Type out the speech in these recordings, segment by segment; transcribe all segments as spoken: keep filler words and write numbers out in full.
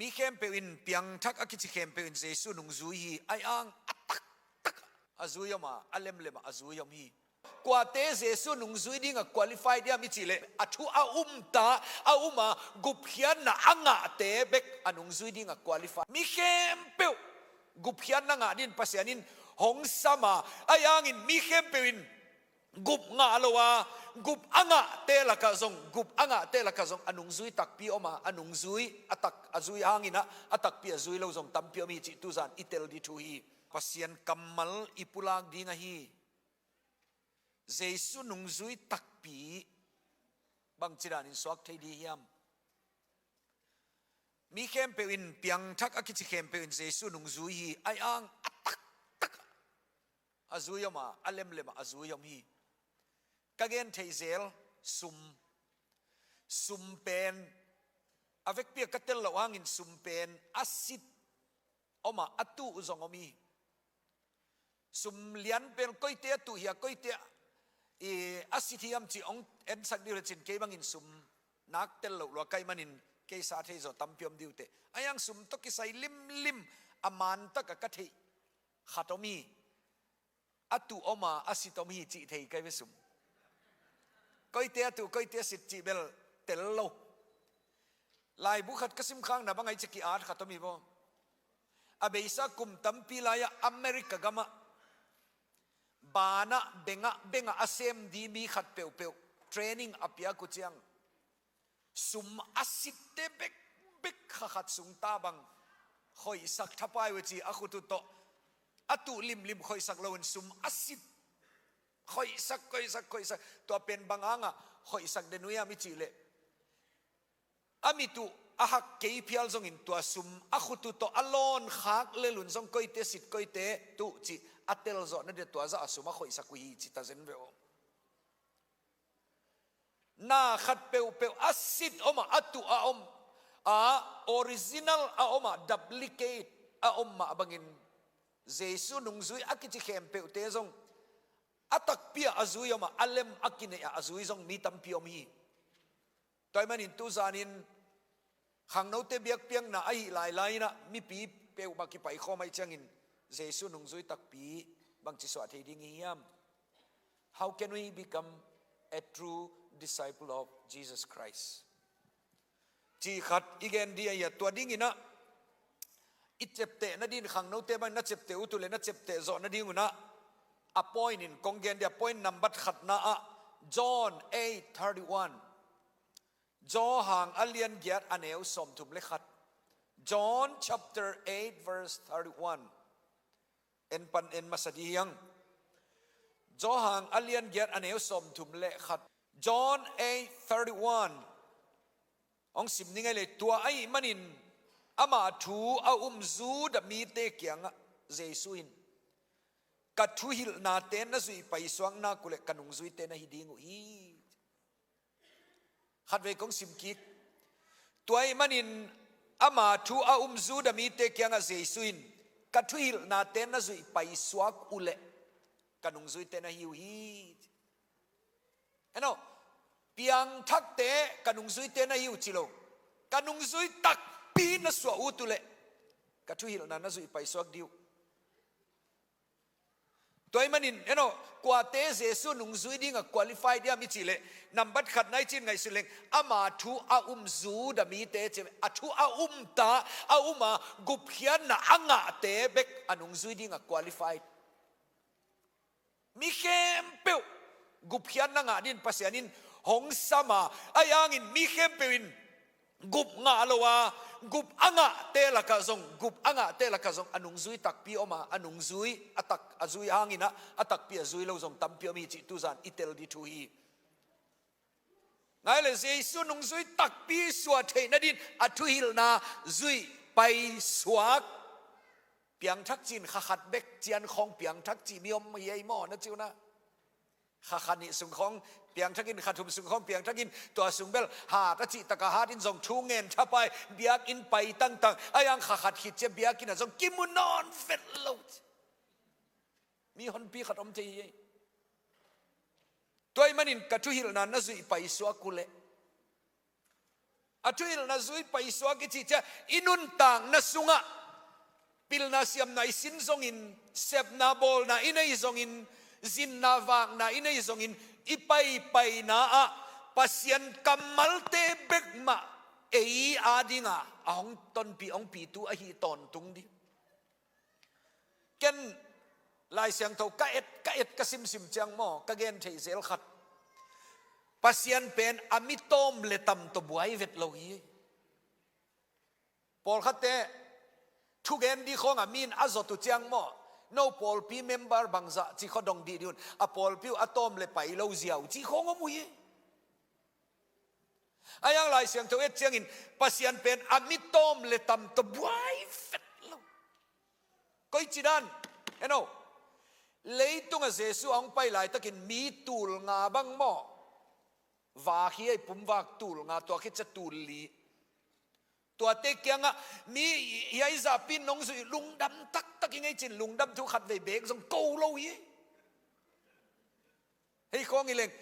Mi khempeuh in, piangthak a kici khempeuh in Jesu nungzui hi. Ahi hang a taktak a zui om a, a lemlem a zui om hi. Kuate Jesu nungzui ding a qualify diam i cih leh, a thu a um ta, a um a, gupkhiatna a ngahte bek a nungzui ding a qualify. Mi khempeuh gupkhiatna ngah ding Pasian in hong sam a, ahi hangin mi khempeuh in gup ngah lo a, gup a ngahte lakah zong, gup a ngahte lakah zong a nungzui takpi om a, a nungzui a tak, a zui hangin ah, a takpi a zui lo zong tampi om hi cih tuzan i tel ding thu hi. Pasian kammal i pulak ding ahi. Jesu nungzui takpi bangci danin suak thei ding hiam? Mi khempeuh in, piangthak a kici khempeuh in Jesu nungzui hi. Ahi hang a taktak a zui om a, a lemlem a zui om hi. Ka gen theih zel, sum. Sum pen a vekpi a ka tel loh hangin sum pen a sit om a, a tuh zong om hi. Sum lian pen koite a tuh hi a, koite a, i, a sit hiam cih hong ensak ding uh le cin, kei bangin sum nak tel loh lua ka hih manin kei sa thei zaw tampi om ding uh teh. Ahi hang sum tawh kisai limlim a mantak a ka theih khat om hi. A tuh om a, a sit om hi cih thei ka hi ve, sum. Koite a tuh, koite a sit cih bel tel lo. Laibu khat ka simkhakna bang ahi ciah ki-at khat om hi vaw. A beisa kum tampi lai-ah America gamah banah bengah, bengah a sem ding mi khat peuhpeuh training a piak uh ciang, sum a sitte bekbek kha khat sung ta bang khoihsak thapai uh ci, a khut uh tawh a tuh limlim khoihsak loin sum a sit khoihsak, khoihsak, khoihsak. Tua pen bang hangah khoihsak den uh hiam i cih leh, a mit uh a hak kei phial zongin tua sum a khut uh tawh a lawn khak lel un zong koite sit, koite tuh cih a tel zawhna dia tua zah a sum a khoihsak uh hi ci ta zen ve aw. Na khat peuhpeuh a sit om a, a tuh a om a, original a om a, duplicate a om mah bangin Jesu nungzui a kici khempeuhte zong a takpi a a zui om a, a lem a kineih a a zui zong mi tampi om hi. Tua ahih manin tuzanin khangnote biakpiakna ahih lailai inah mipi peuhmah kipaikhawm ahih ciangin Jesu nungzui takpi bangci suah thei ding i hiam? How can we become a true disciple of Jesus Christ? Cih khat i gen ding ahi a, tua dinginah i ciapteh nading khangnote bangin na ciapteh uh tu le na ciapteh zawh nading unah a point in kong gen ding a, point nambat khatna ah John eight thirty-one. Johan a lian giat a neu sawmthum le khat. John chapter eight verse thirty-one. En pan en masa ding hiang. Johan a lian giat a neu sawmthum le khat. John eight thirty-one. Hong sim ni ngai le, tua ahih manin ama thu a um Judah mite kiangah Jesu in, ka thuhilhnate na zuih paisuak nak uh leh ka nungzuite na hi ding uh hi. Khatvei kong sim kik. Tua ahih manin ama thu a um Judah mite kiangah Jesu in, ka thuhilhnate na zuih paisuak uh leh ka nungzuite na hi uh hi. Eno, piangthakte ka nungzuite na hi uh ci lo. Ka nungzui takpi na suah uh tu leh ka thuhilhna na zuih paisuak ding uh. Tua ahih manin, eno, kuate Jesu nungzui ding a qualify diam i cih leh, nambat khatna i cih ngaihsut leng, ama thu a um Judah mite ci, a thu a um ta, a um a, gupkhiatna a ngahte bek a nungzui ding a qualified. Mi khempeuh gupkhiatna ngah ding Pasian in hong sam a, ahi hangin mi khempeuh in gup ngah lo a, gup a ngahte lakah zong, gup a ngahte lakah zong a nungzui takpi om a, a nungzui a tak, a zui hangin ah a takpi a zui lo zong tampi om hi cih tuzan i tel ding thu hi. Ngai le, Jesu nungzui takpi suah theih nading a thuhilhna zuih paisuak. Piangthak ci-in kha khat bek ciang khawng piangthak cih mi om hi ei maw, na ci uh na? Kha khat nih sung khawng piangthak in, kha thum sung khawng piangthak in, tua sung bel hat a cih takah hat in zong thu ngen thapai, biakinn pai tangtang, ahi hang kha khat khit ciang biakinn ah zong kimu nawn vet lo. Mi honpi khat om thei hi ei. Tua ahih manin ka thuhilhna na zuih paisuak uh leh A thuhilhna zui paisuak i cih ciang i nuntakna sungah pilna siamna i sin zongin, sepna bawlna i nei zongin, zinna vakna i nei zongin, i paipaina ah Pasian kammalte bek mah ei adinga a hong tonpih, hong pitu ahi tawntung ding. Ken Lai Siangtho ka et, ka et, ka simsim ciang maw, ka gen thei zel khat. Pasian pen a mi tawm le tam tawh buai vet lo hi. Pawlkhatte thugen dih khawngah mi in a zawt uh ciang maw, no pawlpi member bangzah ci khaw dong dihdih un, a pawlpi uh a tawm le pai lo ziau ci khawng om uh hi. A yang Lai Siangtho et ciangin Pasian pen a mi tawm le tam tawh buai vet lo. Koici dan, en o, leitungah Jesu a hong pai laitakin mi tul nga bang maw, vak hi ei, pumvak tul nga, tua khit ciang tul li. Tuate kiangah mi, hih zahpi in nong zuih lungdam taktak ing ei ci-in lungdam thu khatvei beek zong ko lo hi. Hei khawng hi leng,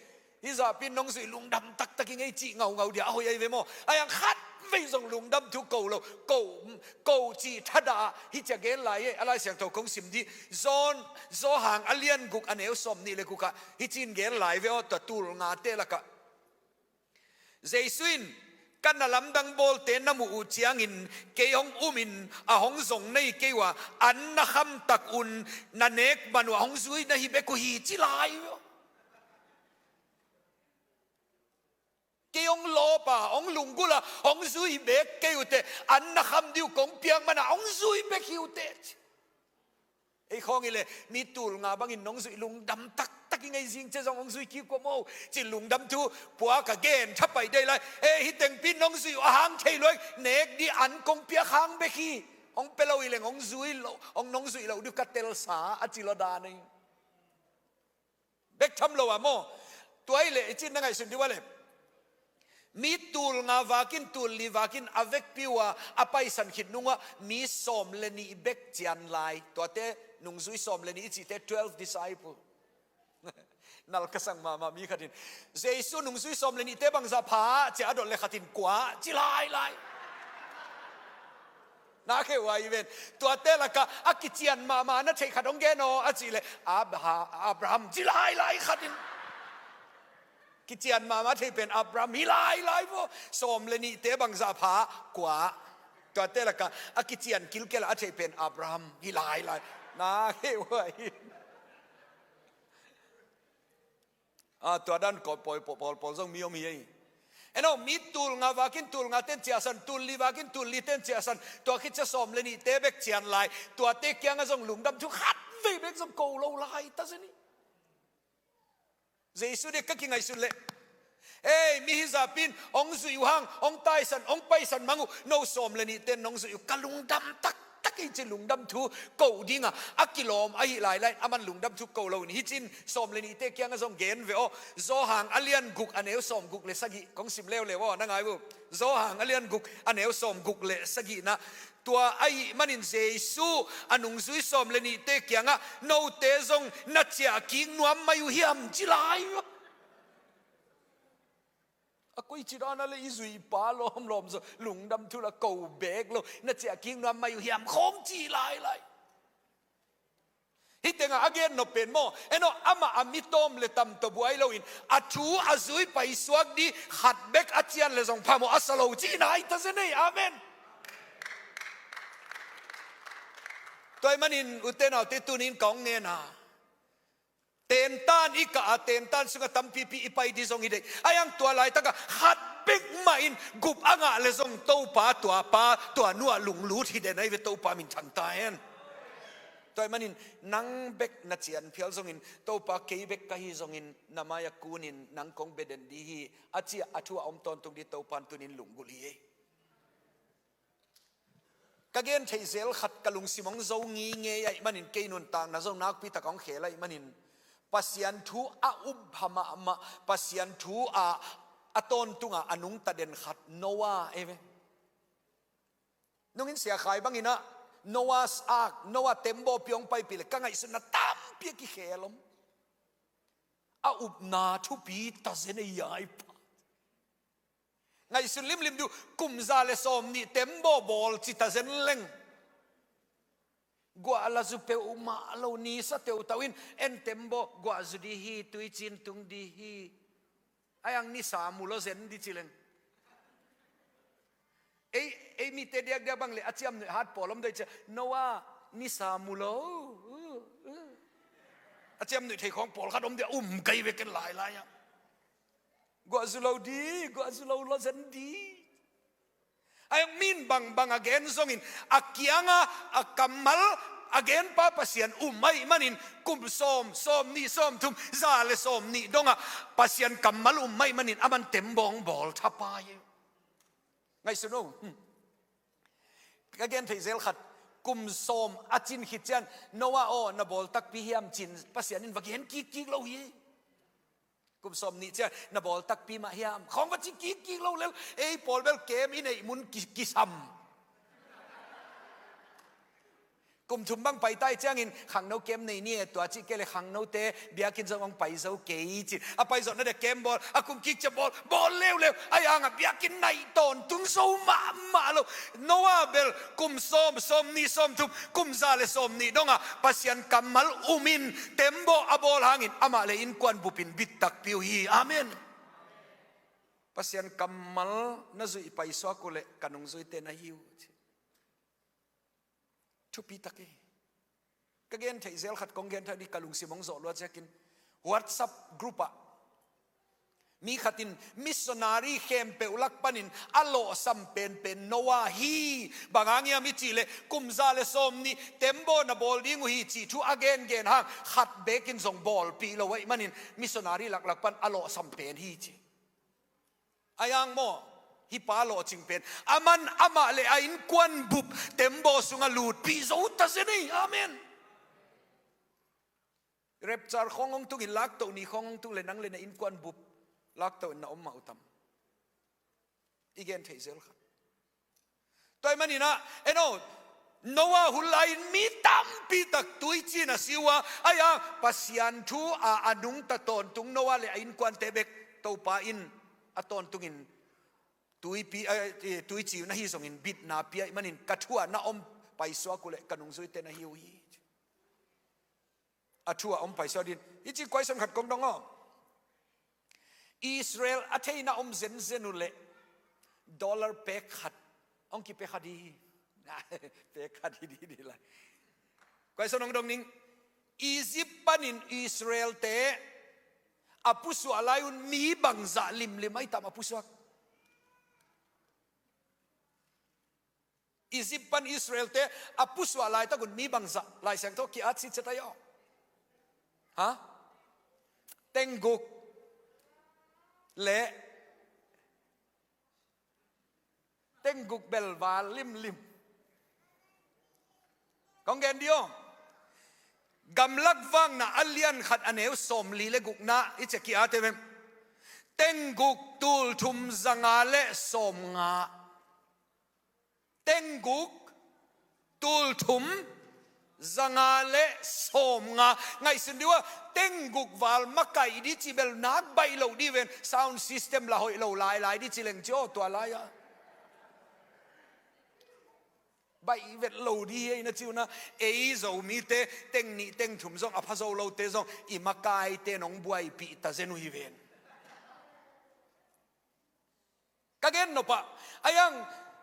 hih zahpi in nong zuih lungdam taktak ing ei cih ngaungau dia a hoih ahi ve maw? A yang khatvei zong lungdam thu ko lo, ko, ko cih thadah ah hih ciang gen lai hi. A Lai Siangtho kong sim dih, John, Johan a lian guk a neu sawm nih le gukah hih ci-in gen lai ve aw, tua tul ngate lakah. Jesu in, ka na lamdang bawlte na muh uh ciangin kei hong umin a hong zong na hi kei uh a, an na kham tak un, na nek man uh a hong zui na hi bek uh hi, ci lai uh. Kei hong lawp a, hong lunggulh a, hong zui bek kei uh teh, an na kham dih uh kong piak man a hong zui bek hi uh teh. Ei khawng hi leh, mi tul nga bangin nong zuih lungdam taktak ing ei, zing ciang zong hong zui kik uh maw, ci-in lungdam thu puak a gen thapai dei lai. Ei, hih tengpi in nong zuih uh a hang thei lua ing, nek dih an kong piak hang bek hi. Hong pia lo hi leng hong zui lo, hong nong zuih loh dih uh ka telsa a ci lo dan hi. Bek tham lo a maw? Tua hi leh i cih na ngaihsun dih uh a leh, mi tul nga vakin, tul li vakin a vekpi uh a, a paisan khit nung uh a mi sawm le nih bek cian lai. Tuate nungzui sawm le nih i cihte, twelve disciple. Nal ka sang mahmah mi khat in, Jesu nungzui sawm le nihte bangzah pha, ci-a a dot leh khat in kua, ci lailai. Na kheuh uh a hi ven. Tuate lakah a kician mahmah na theih khat hong gen aw a cih leh, Abha-, Abraham, ci lailai khat in. Kician mahmah a theih pen Abraham hi lailai vaw. Sawm le nihte bangzah pha, kua. Tuate lakah a kician kilkel a a theih pen Abraham hi lailai. Na kheuh uh a hi. Ah, tua dan ko pawi paw-, pawl pawl zong mi om hi ei. En o, mi tul nga vakin tul nga ten ciahsan, tul li vakin tul li ten ciahsan, tua khit ciang sawm le nihte bek cian lai. Tuate kiangah zong lungdam thu khatvei bek zong ko lo lai ta zen hi. Jesu dek ka kingaihsun leh, ei, mi hih zahpi in hong zuih uh hang, hong taisan, hong paisan mang uh, no sawm le nihte in nong zuih uh ka lungdam taktak hi, ci lungdam thu ko dinga a kilawm ahi lailai, aman lungdam thu ko lo in, hih ci-in sawm le nihte kiangah zong gen ve aw. Johan a lian guk a neu sawm guk le sagih kong sim leuleu aw, na ngai uh. Johan a lian guk a neu sawm guk le sagihna. Tua ahih manin Jesu a nungzui sawm le nihte kiangah, note zong na ciahkik nuam mai uh hiam, ci lai uh. A koici dan a leh i zuihpa lawmlawm zong lungdam thu la ko beek lo, na ciahkik nuam mai uh hiam khawng ci lailai. Hih tengah a gen nop pen maw, en o, amah a mi tawm le tam tawh buai loin a thu a zui paisuak dih khat bek a cian leh zong phamawh a sa lo cihna hi ta zen ei. Amen. Tua ahih manin ute naute, tuni-in ka hong ngen a, tentan i kah a, tentan sungah tampipi i pai dih zong hi dei. A yang tua laitakah khat bek mah in gup a ngah leh zong Topa, tua pa, tua nu ah lunglut hi den ahi ve, Topa minthang ta hen. Tua ahih manin nang bek na cian phial zongin, Topa, kei bek ka hi zongin na mai-ah kunin nang kong bia den dih hi, a ci-a a thu a om tawntung dih Topa'n tuni-in lunggulh hi ei. Ka gen theih zel khat ka lungsim hong zo ngingei ahih manin, kei nuntakna zong nakpi tak hong khel ahih manin, Pasian thu a upha mahmah, Pasian thu a, a tawntungah a nungta den khat Noah ei ve. Nungin Sia Khai bangin ah, Noah's Ark, Noah tembawpi hong paipih leh ka ngaihsutna tampi a kikhel om. A upna thupi ta zen ei, ai pa. Ngaihsun limlim dih uh, kum za le sawm nih tembaw bawl ci ta zen leng, guah la zu peuhmah lo, ni sa teutau in, en tembaw, guah zu dih hi, tuiciin tung dih hi. Ai ang nisa mu lo zen dih ci leng. Ei, ei mite diakdiak bang le a ciamnuih hat pawl om dei cia, Noah, nisa mu lo. A ciamnuih thei khawng pawlkhat om dih a, um kei ve ken lailai ah. Guah zu lo dih, guah zu lo lo zen dih. Ai ang min bangbang a gen zongin, a kianga a kammal a genpa Pasian um ahih manin, kum sawm, sawm nih, sawm thum, za le sawm nih dongah Pasian kammal um ahih manin, aman tembaw bawl thapai. Ngaihsun o. Hmm. Ka gen theih zel khat, kum sawm a cin khit ciang, Noah aw, na bawl takpi hiam cin, Pasian in va gen kikkik lo hi. Kum sawm nih ciang, na bawl takpi mah hiam, khawng va ci kikkik lo lel, ei pawl bel kem i neih mun ki-, kisam. Kum thum bang pai tai ciangin, khangno kem nei ni e, tua cih kei le khangnote biakinn zong hong pai zo kei ci. A pai zawhna dia kem bawl, a kum kik cia bawl, bawl leuleu, ai ang a biakinn naih tawntung zo mahmah lo. Noah bel kum sawm, sawm nih, sawm thum, kum za le sawm nih dongah Pasian kammal umin tembaw a bawl hangin amah le innkuan bupin bit takpi uh hi. Amen. Pasian kammal na zuih paisuak uh leh ka nungzuite na hi uh ci. Thupi tak hi. Ka gen theih zel khat kong gen thak dih, ka lungsim hong zawh lua ciakin, WhatsApp group ah mi khatin missionary khempeuh lak panin a lawhsam penpen Noah hi. Bang hang hiam i cih leh, kum za le sawm nih tembaw na bawl ding uh hi cih thu a gengen hang khat bekin zong bawlpih lo ahih manin missionary laklak pan a lawhsam pen hi ci. Ai ang maw, hih pa lawhcing pen, aman amah le a innkuan bup tembaw sungah lutpih zo ta zen ei. Amen. Rapture khawng hong tungin, laktoh ni khawng hong tung le nang le na innkuan bup laktoh in na om mah uh tam? I gen theih zel khat. Tua ahih manin ah, en aw, Noah hun lai-in mi tampi tak tuiciin a si uh a, ai ang Pasian thu a a nungta tawntung Noah le a innkuante bek Topa in a tawntungin tuipi, eh, tuici uh na hi zongin bitna pia ahih manin ka thu ah na om paisuak uh leh ka nungzuite na hi uh hi. A thu ah om paisuak ding. Hih ci question khat kong dong aw. Israel a theihna om zenzen uh leh dollar pek khat hong kipia kha ding hi. Pek khat hi ding hi lai. Question hong dong ning. Egypt panin Israelte a pusuah lai un mi bangzah limlim ahi tam a pusuak? Egypt pan Israelte a pusuah laitak un mi bangzah Lai Siangtho ki-at sitset ahi aw? Ha? Tengguk le tengguk belval limlim. Kong gen dih aw. Gamlak Vakna a lian khat a neu sawmli le gukna i cia ki-at e vem. Tengguk tulthum zanga le sawmnga. Tengguk tulthum zanga le sawmnga. Ngaihsun dih uh a, tengguk val makaih dih ci bel nak baih loh dih ven, sound system la hoih lo lailai dih ci leng ci aw tua lai-a. Baih vet lo dih hi ei na ci uh na, ei Zomite teng nih teng thum zong a pha zo lote zong i makaite nong buaipih ta zen uh hi ven. Ka gen nop ah, ai ang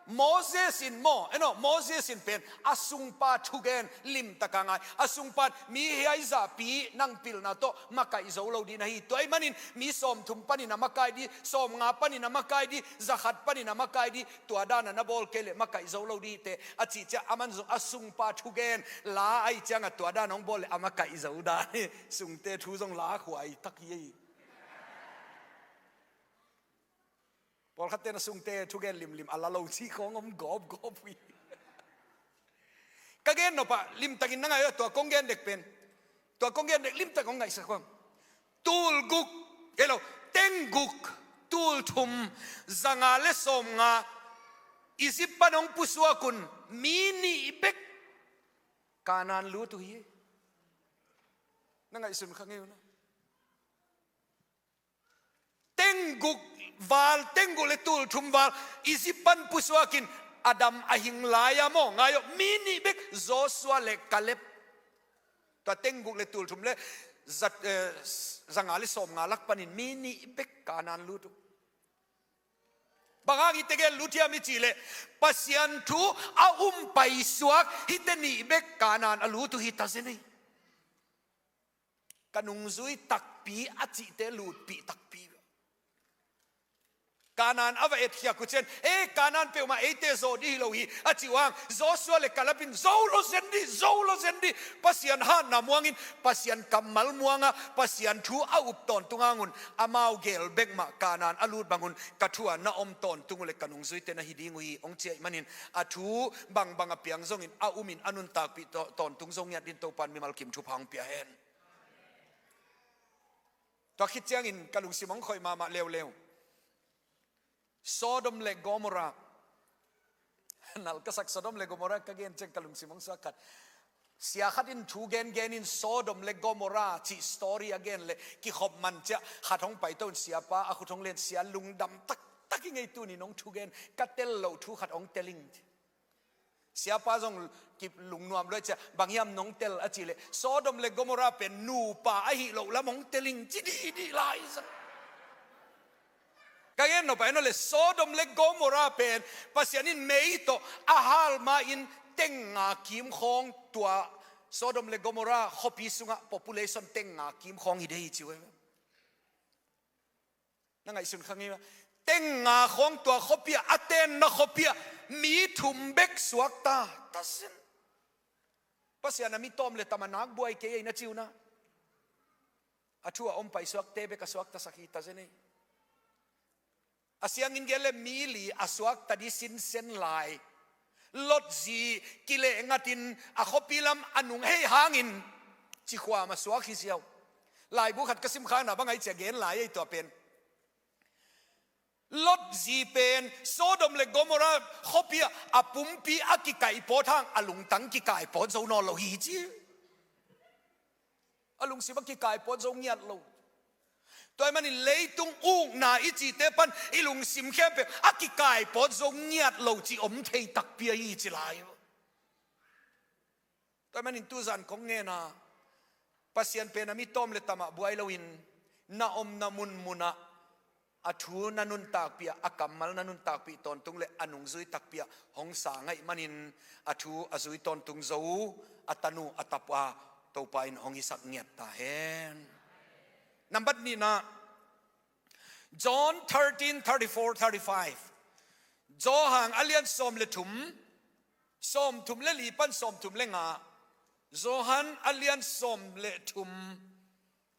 Moses in maw, en aw, Moses in pen a sungpa thugen limtak a ngai. A sungpa in mi hiai zahpi nang pilna tawh makaih zo lo dih na hi. Tua ahih manin mi sawmthum panin a makaih dih, sawmnga panin a makaih dih, zakhat panin a makaih dih, tua dan a na bawl kei leh makaih zo lo dih teh a cih ciang aman zong a sungpa thugen la ahih ciangah tua dan hong bawl leh a makaih zo dan hi. Sungte thu zong la khuai tak hi ei. Pawlkhatte na sungte thugen limlim a la lo cih khawng om gawpgawp uh hi. Ka gen nop ah limtakin na ngai uh a, tua kong gen dek pen, tua kong gen dek limtak hong ngaihsak uh a. Tulguk, ei lo, tengguk tulthum zanga le sawmnga Egypt pan hong pusuak un mi nih bek Kanaan lut uh hi. Na ngaihsun kha ngei uh na. Tengguk val, tengguk le tulthum val Egypt pan pusuakin Adam a hing lai-a maw, ngai aw, mi nih bek, Joshua le Kaleb. Tua tengguk le tulthum le za, eh, zanga le sawmnga lak panin mi nih bek Kanaan lut uh. Bang hang hihte gen lut hiam i cih leh, Pasian thu a um paisuak hihte nih bek Kanaan a lut uh hi ta zen ei. Ka nungzui takpi a cihte lutpih takpi. Kanaan a va etkhiak uh ciang, "E, Kanaan peuhmah eite zaw dih hi lo hi," a cih uh hang, Joshua le Kaleb in, "Zo lo zen dih, zo lo zen dih. Pasian hatna muangin, Pasian kammal muanga, Pasian thu a up tawntung hangun, amau gel bek mah Kanaan a lut bangun, ka thu-a na om tawntung uh leh ka nungzuite na hi ding uh hi," hong ci ahih manin, a thu bangbang a piang zongin a umin a nuntakpih taw-, tawntung zo ngiat dingin Topa'n mimal kim thupha hong pia hen. Tua khit ciangin ka lungsim hong khoih mahmah leuleu. Sodom le Gomorrah. Nal ka sak, Sodom le Gomorrah ka gen ciang ka lungsim hong suak khat. Sia khat in thu gengen in Sodom le Gomorrah cih story a gen leh kikhop man ciah khat hong paito in siapa a khut hong len, "Sia, lungdam taktak ing ei, tuni nong thugen, ka tel loh thu khat hong tel ing," ci. Siapa zong kilungnuam lua ciah, "Bang hiam nong tel?" a cih leh, "Sodom le Gomorrah pen nupa ahih loh lam hong tel ing," ci dihdih lai zong. Ka gen nop a en aw leh, Sodom le Gomorrah pen Pasian in mei tawh a hal ma-in teng nga kim khawng, tua Sodom le Gomorrah khuapi sungah population teng nga kim khawng hi ding hi ci uh. Na ngaihsun kha ngei maw? Teng nga khawng tua khuapi-ah, a tenna khuapi-ah mi thum bek suakta ta zen. Pasian a mi tawm le tam a nak buai kei ei na ci uh na. A thu a om paisuakte bek a suaktasak hi ta zen ei. A sianginn gen leh mi li a suakta ding sinsen lai. Lot zi kileh ngatin a khuapi lam a nung hei hangin cikhuam a suak hi ziau. Laibu khat ka simkhakna bang ai ciah gen lai ei tua pen. Lot zi pen Sodom le Gomorrah khuapi-ah a pumpi a kikaih pawt hang a lungtang kikaih pawt zo nawn lo hi ci. A lungsim a kikaih pawt zo ngiat lo. Tua ahih manin leitung ukna i cihte pan i lungsim khempeuh a kikaih pawt zo ngiat lo cih om thei takpi ahi ci lai. Tua ahih manin tuzan kong ngen a, Pasian pen a mi tawm le tamah buai loin, na omna munmunah a thu na nuntakpih ah, a kammal na nuntakpih tawntung leh a nungzui takpi-ah hong sang ahih manin, a thu a zui tawntung zo, a tanu a tapa Topa in hong hisak ngiat ta hen. Nambat nihna, John thirteen thirty-four thirty-five. Johan a lian sawm le thum, sawm thum le li pan sawm thum le nga. Johan a lian sawm le thum.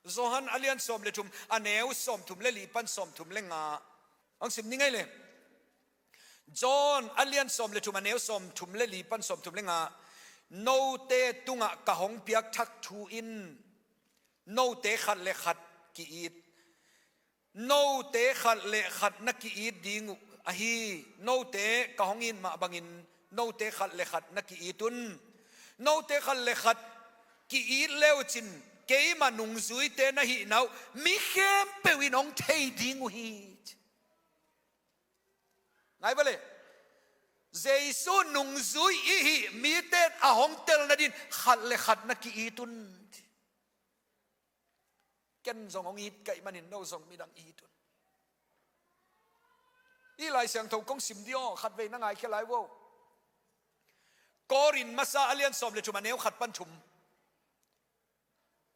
Johan a lian sawm le thum, a neu sawm thum le li pan sawm thum le nga. Hong sim ni ngei le. John a lian sawm le thum, a neu sawm thum le li pan sawm thum le nga. Note tungah ka hong piak thak thu in note khat le khat ki-it. Note khat le khat na ki-it ding uh ahi. Note ka hong it mah bangin note khat le khat na ki-it un. Note khat le khat ki-it le uh cin, keima nungzuite na hihna uh mi khempeuh in hong thei ding uh hi. Ngai vale. Jesu nungzui i hih mite in a hong tel nadin khat le khat na ki-it un. Ken zong hong it ka hih manin no zong midang it un. Hih Lai Siangtho kong sim dih aw, khatvei na ngaikhia lai vo. Korin masa a lian sawm le thum, a neu khat pan thum.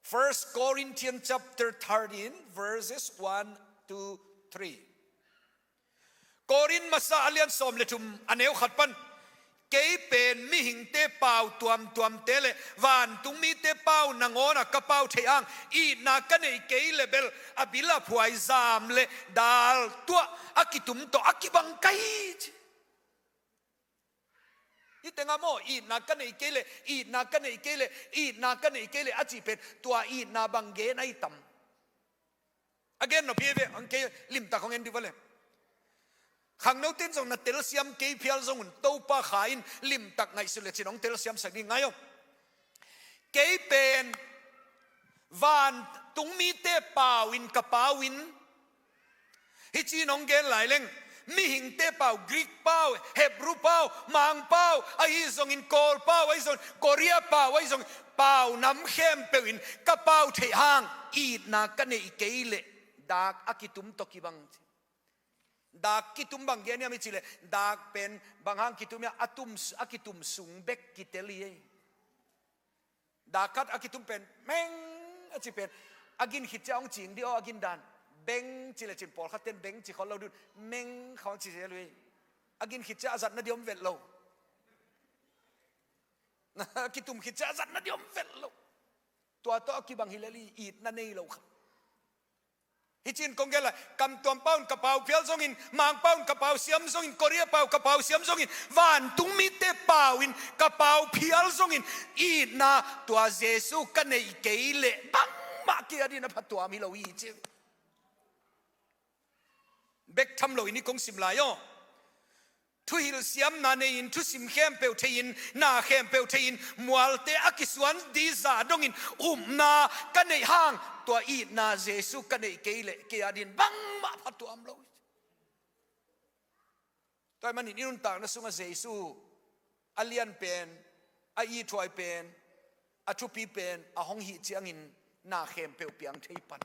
First Corinthians chapter thirteen, verses one to three. Korin masa a lian sawm le thum, a neu khat pan, kei pen mihingte pau tuamtuamte le vantung mite pau nangawnah ka pau theih hang, itna ka neih kei le bel a bil a phuai zam le dal tuah a kitum tawh a kibang ka hi ci. Hih tengah maw, itna ka neih kei le, itna ka neih kei le, itna ka neih kei le a cih pen tua itna bang gen ahi tam? A gen nop hi ve, ang kei limtak hong en dih va le. Khangnote in zong na telsiam kei phial zong un, Topa Kha in limtak ngaihsut le cin hong telsiamsak dih, ngai aw. Kei pen vantung mite pau in ka pau in, Hih ci-in hong gen lai leng, mihingte pau, Greek pau, Hebrew pau, Mang pau, ahi zongin Kawl pau, ahi zongin Korea pau, ahi zongin pau nam khempeuh in ka pau theih hang itna ka neih kei leh dak a kitum tawh kibang. Dak kitum bang gen hiam i cih leh, dak pen bang hang kitum hiam, a tum, a kitum sung bek kitel hi ei. Dak khat a kitum pen, meng a ci pen, a gin khit ciang hong cing dih aw, a gin dan. Beng ci le cin, pawlkhat ten beng ci khol lo dun, meng khawng ci zel uh hi. A gin khit ciang a zatna dih om vet lo. A kitum khit ciang a zatna dih om vet lo. Tua tawh a kibang hi lel hi, itna nei lo kha. Hih ci-in kong gen lai, kamtuam pau in ka pau phial zongin, Mang pau in ka pau siam zongin, Korea pau ka pau siam zongin, vantung mite pau in ka pau phial zongin, itna tua Jesu ka neih kei leh bangmah kei adingin a phatuam hi lo hi ci. Bek tham lo in i kong sim lai aw. Thuhilh siamna nei-in, thusim khempeuh thei-in, na khempeuh thei-in, mualte a kisuan dih zah dongin upna ka neih hang, tua itna Jesu ka neih kei leh kei adingin bangmah phatuam lo. Tua ahih manin i nuntakna sungah Jesu a lian pen, a ithuai pen, a thupi pen a hong hih ciangin na khempeuh piang thei pan.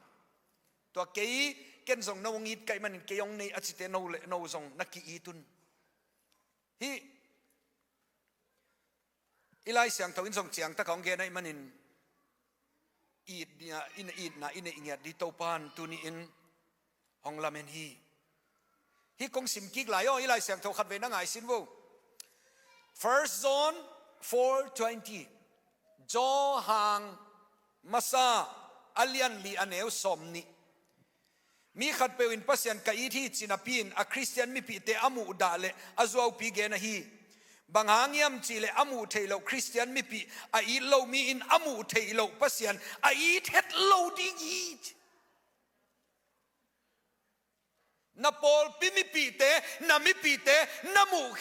Tua kei, ken zong no hong it ka hih manin kei hong nei a cite no le no zong na ki-it un. Hih i Lai Siangtho in zong ciangtak a hong gen ahih manin itna, i neih ngiat ding Topa in tuni-in hong lamen hi. Hih kong sim kik lai aw, i Lai Siangtho khatvei na ngaihsun vo. First John four twenty. Johan masa a lian li a neu sawmnih. Mi khatpeuh in Pasian ka it hi ci napi-in a Khristian mipihte a muhdah leh a zuaupi gen ahi. Bang hang hiam cih leh a muh theih loh Khristian mipih a it lo mi in a muh theih loh Pasian a it het lo ding hi. Na pawlpi mipihte, na mipihte, na muh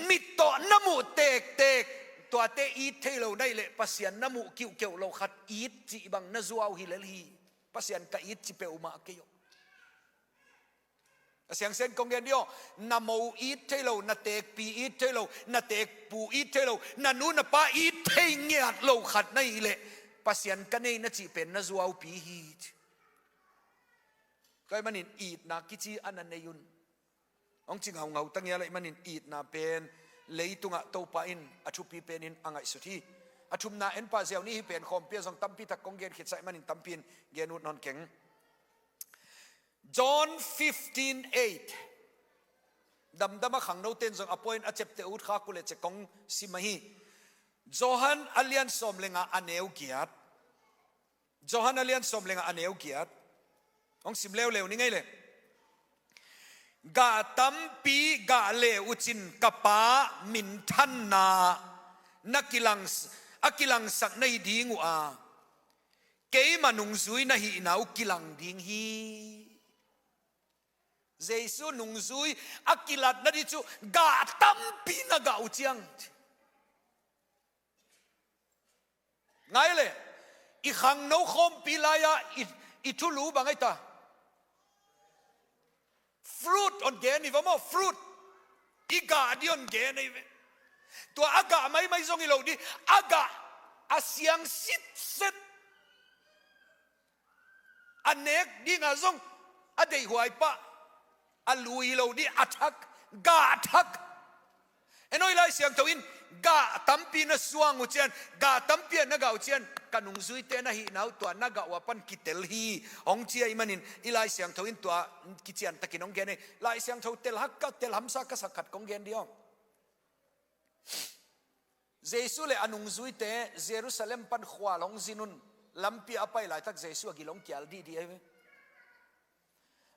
mit tawh na muh tektek, tuate it thei lo na hih leh Pasian na muh kiuhkeuh lo khat it cih bang na zuau hi lel hi. Pasian ka it ci peuhmah kei aw. A siangsen kong gen dih aw, na mo it thei lo, na tekpi it thei lo, na tekpu it thei lo, na nu na pa it thei ngiat lo khat na hih leh Pasian ka nei na cih pen na zuaupi hi. Tua ahih manin itna kici a na nei un. Hong ci ngaungau ta ngial ahih manin itna pen leitungah Topa in a thupi penin a ngaihsut hi. A thumna en pah ziau ni, hih pen khawmpi ah zong tampi tak kong gen khitsa ahih manin tampi in gen ut nawn keng. John fifteen eight. Damdam a khangnote in zong a point a ciapteh ut khak uh leh ci kong sim ahi. Johan a lian sawm le nga a neu giat. Johan a lian sawm le nga a neu giat. Hong sim leuleu ni ngei le. Gah tampi gah le uh cin ka Pa minthanna na kilang, a kilangsak na hi ding uh a, keima nungzui na hihna uh kilang ding hi. Jesu nungzui a kilatna ding cu gah tampi na gah uh ciang. Ngai le, i khangno khawmpi lai-ah i, i thulu bang ai ta? Fruit hong gen hi va maw, fruit. I gah ding hong gen hi ve. Tua a gah maimai zong hi lo ding, a gah a siang sitset. A nek dingah zong a deihhuai pah, a lui lo ding, a thak, gah thak. En aw, i Lai Siangtho in gah tampi na suang uh cian, gah tampi ah na gah uh cian, ka nungzuite na hihna uh tua na gah uh a pan kitel hi, hong ci ahih manin i Lai Siangtho in tua kiciantakin hong gen hi. Lai Siangtho tel hak ka, tel hamsa ka sak khat kong gen dih aw. Jesu le a nungzuite Jerusalem pan khual hong zin un, lampi a pai laitak Jesu a gil hong kial dihdih ahi ve.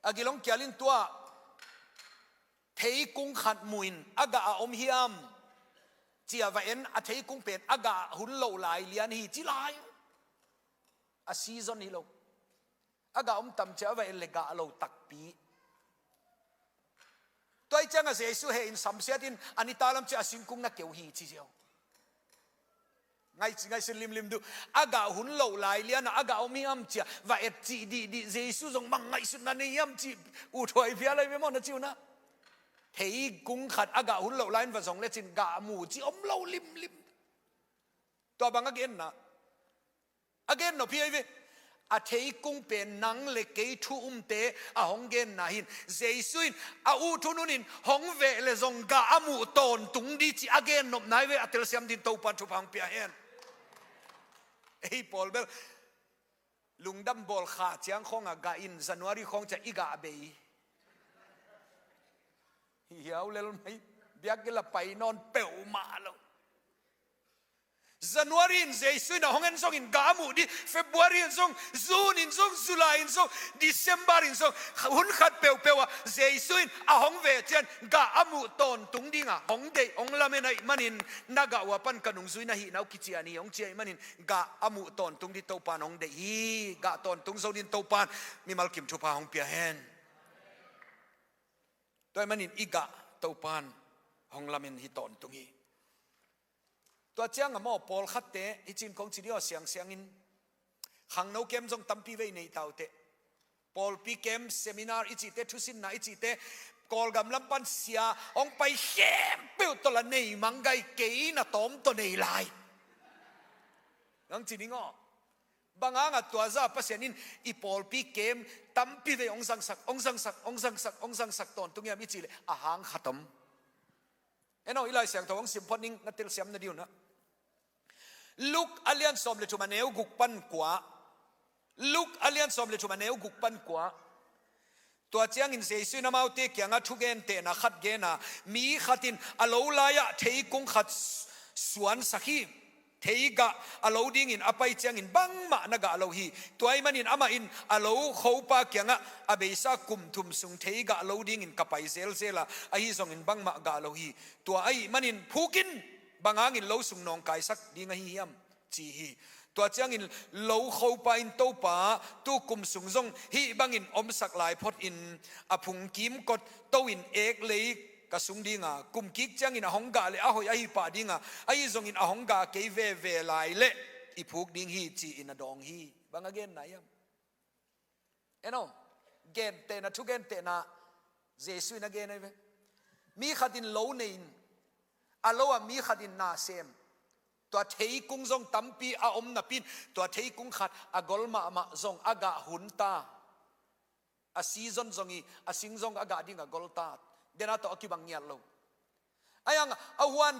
A gil hong kial in tua theikung khat mu in, a gah a om hiam ci a va en, a theikung pen a gah hun loh lai lian hi ci lai. A season hi lo. A gah om tam ciah a va en le gah lo takpi. Tua ih ciangah Jesu heh in samsiat in a nita lam ciah a singkung na keu hi ci ziau. Ngaihsun, ngaihsun limlim duh. A gah hun loh lai lianah a gah om hiam cia va et cih dihdih, Jesu zong bang ngaihsutna nei hiam cih uthuai phial ahi ve maw, na ci uh na. Theikung khat a gah hun loh lai-in va zong lecin gah mu cih om lo limlim. Tua bang a genna, a gen nop hi ahi ve. A theikung pen nang le kei thu umte a hong genna hi-in, Jesu in a ut hun hunin hong veh le zong gah a muh tawntung ding cih a gen nopna hi ve. A telsiam dingin Topan thupha hong pia hen. Ei pawl bel lungdam bawl kha ciang khawngah gah in, January khawng ciang i gah bei. Hiau lel mai, biakinn la pai nawn peuhmah lo. January in Jesu in a hong en zongin gah a muh ding, February in zong, June in zong, July in zong, December in zong, hun khat peuhpeuh ah Jesu in a hong veh ciang gah a muh tawntung dinga hong deih, hong lamen ahih manin, na gah uh a pan ka nungzui na hihna uh kician hi, hong ci ahih manin gah a muh tawntung ding Topan hong deih hi. Gah tawntung zo dingin Topan mimal kim thupha hong pia hen. Tua ahih manin i gah Topan hong lamen hi tawntung hi. Tua ciangah maw, pawlkhatte hi cin kong ci dih aw, siangsiangin khangno kem zong tampi vei nei ta uh teh. Pawlpi kem, seminar i cihte, thusinna i cihte, Kawlgam lam pan sia hong pai khempeuh tawh la nei mang gai, kei na tawm tawh nei lai. Nang ci ning aw. Bang hangah tua zah Pasian in i pawlpi kem tampi vei hong zangsak, hong zangsak, hong zangsak, hong zangsak tawntung hiam i cih leh a hang khat om. En aw, i Lai Siangtho hong sim phot ning, na telsiam nading un ah. Luke a lian sawm le thum a neu guk pan kua. Luke a lian sawm le thum a neu guk pan kua. Tua ciangin Jesu in amaute kiangah thugentehna khat gen a, mi khat in a lo lai-ah theikung khat suansak hi. Theigah a lo dingin a pai ciangin bangmah na gah lo hi. Tua ahih manin amah in a lo khopa kiangah, a beisa kum thum sung theigah lo dingin ka pai zelzel a, ahi zongin bangmah gah lo hi. Tua ahih manin phuk in, bang hangin lo sung nawngkaisak ding ahi hiam, ci hi. Tua ciangin lo khopa in, Topa, tu kum sung zong hih bangin omsak lai phot in, a phung kimkot to-in ek lei ka sung dinga, kum kik ciangin a hong gah le a hoih ahi pah dinga, ahi zongin a hong gah kei veve lai leh i phuk ding hi, ci-in a dawng hi. Bang a genna hiam? En aw, gentehna, thugentehna Jesu in a gen ahi ve. Mi khat in lo nei in, a lo ah mi khat in na sem. Tua theikung zong tampi a om napi-in, tua theikung khat a gol mahmah zong a gah hun ta. A season zong hi, a sing zong a gah ding a gol ta. Dena tawh a kibang ngiat lo. Ahi hang a huan,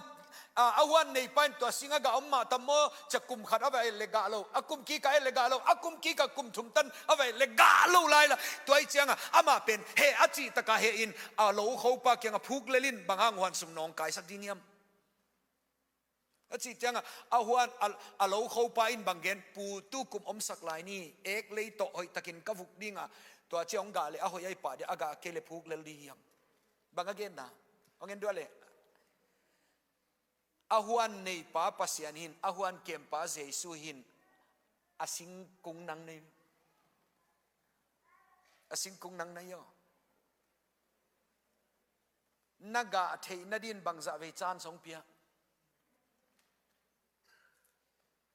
a, a huan neipa in tua sing a gah om mah tam maw, cia kum khat a va et le gah lo, a kum kik a et le gah lo, a kum kik a kum thum tan a va et le gah lo lai la. Tua ahih ciangah amah pen heh a cih takah heh in, a lo khopa kiangah phuk lel in, bang hang huan sung nawngkaisak ding hiam? A cih ciangah a huan, a, a lo khopa in bang gen, Pu, tu kum omsak lai ni, ek lei tawh hoihtakin ka vuk ding a, tua ciang hong gah le a hoih ahi pah ding, a gah kei le phuk lel ding hiam? Bang a genna? Hong en dua le. A huan neipa Pasian hi-in, a huan kempa Jesu hi-in, a singkung nang na hi. A singkung nang na hi aw. Na gah theih nadingin bangzah vei chance hong pia?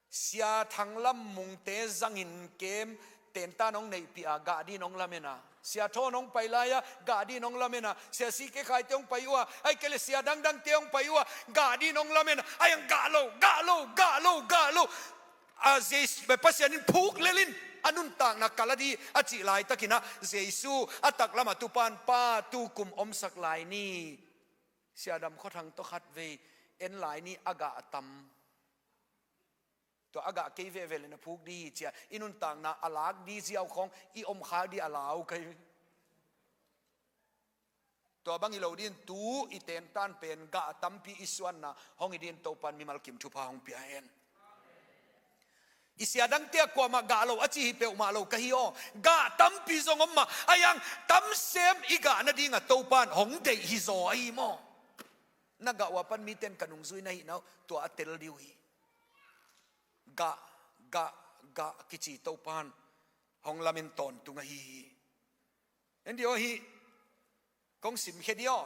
Sia Thang Lam Mungte zangin kem tentan hong neihpih a, gah dingin hong lamen a. Sia Thawn hong pai lai-a, gah dingin hong lamen a. Sia C K Khaite hong pai uh a, ahih kei leh sia dangdangte hong pai uh a, gah dingin hong lamen a. Ahi hang gah lo, gah lo, gah lo, gah lo. A, Jesu, Pasian in phuk lel in, a nuntakna kal a ding a cih laitakin ah, Jesu a taklamah tupan, Pa, tu kum omsak lai ni, Sia Dam Khua Thang tawh khat vei en lai ni, a gah a tam. Tua a gah kei veve le na phuk ding hi, ci-a i nuntakna a lak ding ziau khawng, i om khak ding a lau kei. Tua bang hi lo dingin tu i tentan pen gah tampi i suanna hong hi dingin Topan mimal kim thupha hong pia hen. I sia dangte ah kuamah gah lo a ci hi peuhmah lo ka hi aw. Gah tampi zong om mah, ahi hang tam sem i gah nadingah Topan hong deih hi zaw ahi maw. Na gah uh a pan mite in ka nungzui na hihna uh tua a tel ding uh hi. Gah, gah, gah kici Topan hong lamen tawntung ahi hi. En dih aw, hih kong simkhia dih aw.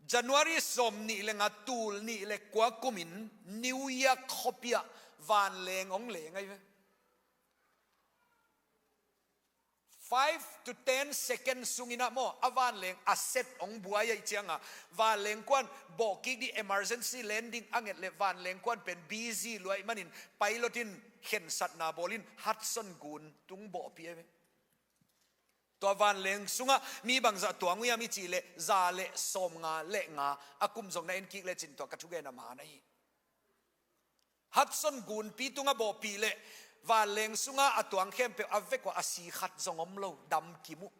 January sawm nih le nga, tul nih le kua kumin New York khuapi ah vanleng hong leng ahi ve. Five to ten seconds sungin ah maw, a vanleng a set hong buai ahih ciangah, vanleng kuan bawhkik ding emergency landing a nget leh vanleng kuan pen busy luai manin pilot in khensatna bawlin Hudson gun tung bawhpih ahi ve. Tua vanleng sungah mi bangzah tuang uh hiam i cih leh za le sawmnga le nga, a kum zong na en kik lecin tua ka thugen a man ahi. Hudson gunpi tungah bawhpih leh vanleng sungah a tuang khempeuh a vek uh a si khat zong om lo, damkim uh.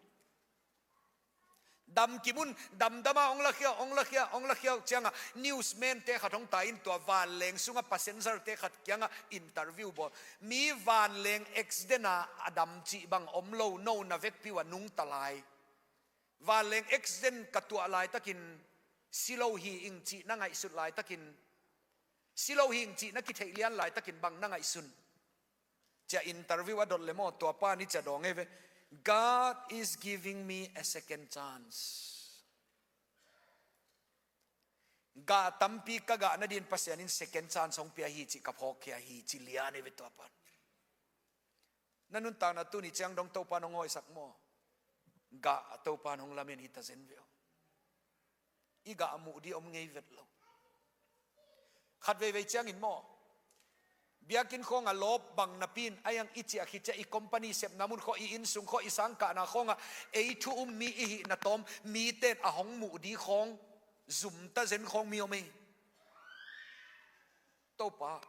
Damkim un, damdama hong lakhia, hong lakhia, hong lakhia uh ciangah newsman te khat hong tai in tua vanleng sungah passenger te khat kiangah interview bawl. Mi vanleng accident a a dam cih bang om lo, no na vekpi uh a nungta lai. Vanleng accident ka tuah laitakin si lo hi ing cih na ngaihsut laitakin, si lo hi ing cih na kitheih lian laitakin bang na ngaihsun? Cia interview a dot le maw, tua pa ni cia dawng ei ve. God is giving me a second chance. Gah tampi ka gah nadin Pasian in second chance hong pia hi cih ka phawkkhia hi ci lian ei ve tua pan. Na nuntakna tuni ciang dong Topan hong hawisak maw? Gah Topan hong lamen hi ta zen ve aw. I gah muh di om ngei vet lo. Khat veivei ciangin maw, biakinn khawng a lawp bang napi in a iang i ciah khit ciah i company sepna mun khawh, i innsung khawh, i sangkahna khawngah ei thu um mi i hihna tawm mite in a hong muh di khawng zum ta zen khawng mi om ei. Topa,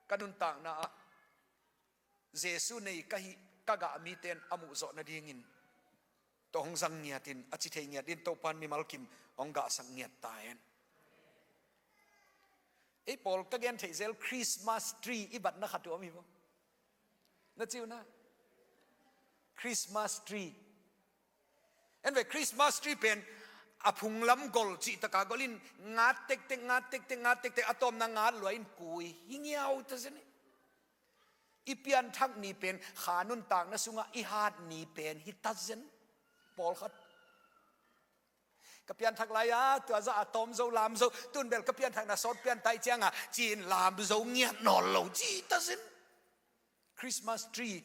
ka nuntakna ah Jesu nei ka hih ka gah mite in a muhzawh nadingin tua hong zang ngiatin, a ci thei ngiat in Topan mimal kim hong gahsak ngiat ta hen. Ei pawl ka gen theih zel Christmas tree i batna khat uh om hi maw? Na ci uh na? Christmas tree. En ve, Christmas tree pen a phunglam gol cih taka gol in ngat tektek, ngat tektek, ngat tektek, a tawpna ngat lua in kui hi ngiau ta zen hi. I pianthak ni pen kha nuntakna sungah i hat ni pen hi ta zen. Pawlkhat, ka pianthak lai-a tua zah a tawm zo, lam zo, tun bel ka pianthakna sawt pian tai ciangah ci-in lam zo ngiat nawl lo ci ta zen. Christmas tree.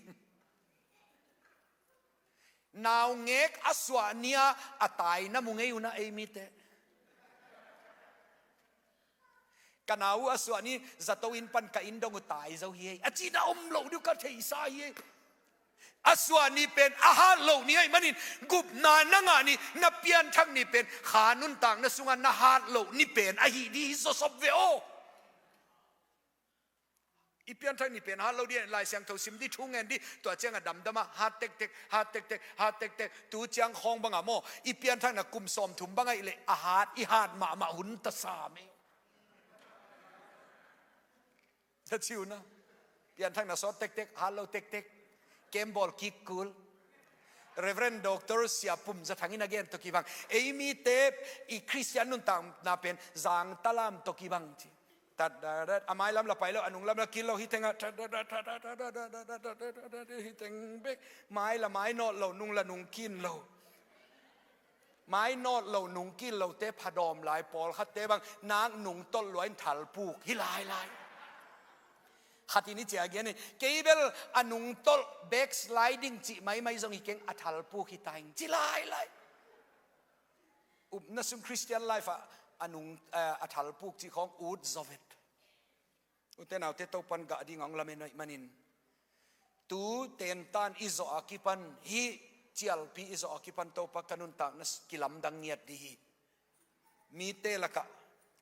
Naungek a suah ni-a a tai na mu ngei uh na ei mite. Ka nau uh a suah ni zato inn pan ka inn dong uh tai zo hi ei a cihna om lo ding uh ka theihsa hi ei. A suah ni pen a hat loh ni ahih manin gupna na ngah ni, na pianthak ni pen kha nuntakna sungah na hat loh ni pen ahi di hi zawsop ve aw. I pianthak ni pen hat lo di, Lai Siangtho sim di, thu ngen di, tua ciangah damdama hat tektek, hat tektek, hat tektek. Tu ciang khawng bangah maw, i pianthakna kum sawmthum bang ahih leh a hat, i hat mahmah hun ta sam ei. Za ci uh na. Pianthakna sawt tektek, hat lo tektek. Kem bawl kik kul. Reverend Doctor Sia Pum Za Thang in a gen tawh kibang, ei mite i Khristian nuntakna pen zang talam tawh kibang ci. Tat, tat, tat, a mailam la pai lo, a nunglam la kil lo, hi teng a, tat, tat, tat, tat, tat, tat, tat, tat, tat, tat, tat, hi teng bek, mai la mai nawt lo, nung la nung kin lo. Mai nawt lo, nung kin lote phadawm lai, pawlkhatte bang nak nung tolh lua in thalpuk hi lailai. Khat in i ciah gen hi, kei bel a nung tolh, backsliding cih maimai zong hi keng, a thalpuk hi ta ing ci lailai. Upna sung Christian life ah a nung, eh, a thalpuk cih khawng ut zaw vet. Ute naute, Topan gah ding a hong lamen ahih manin, tu tentan i zawh a kipan, hih cialpi i zawh a kipan Topa ka nuntakna kilamdang ngiat dih hi. Mite lakah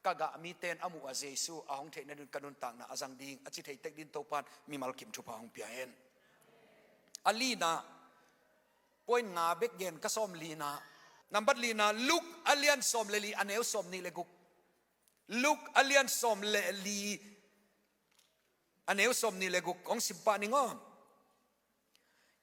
ka gah mite in a muh a Jesu a hong theih nading ka nuntakna a zang ding, a ci thei tek din Topan mimal kim thupha hong pia hen. A lina, point nga bek gen ka, sawm lina. Nambat lina, Luke a lian sawm le li, a neu sawm nih le guk. Luke a lian sawm le li, a neu sawm nih le guk kong sim pah ning aw.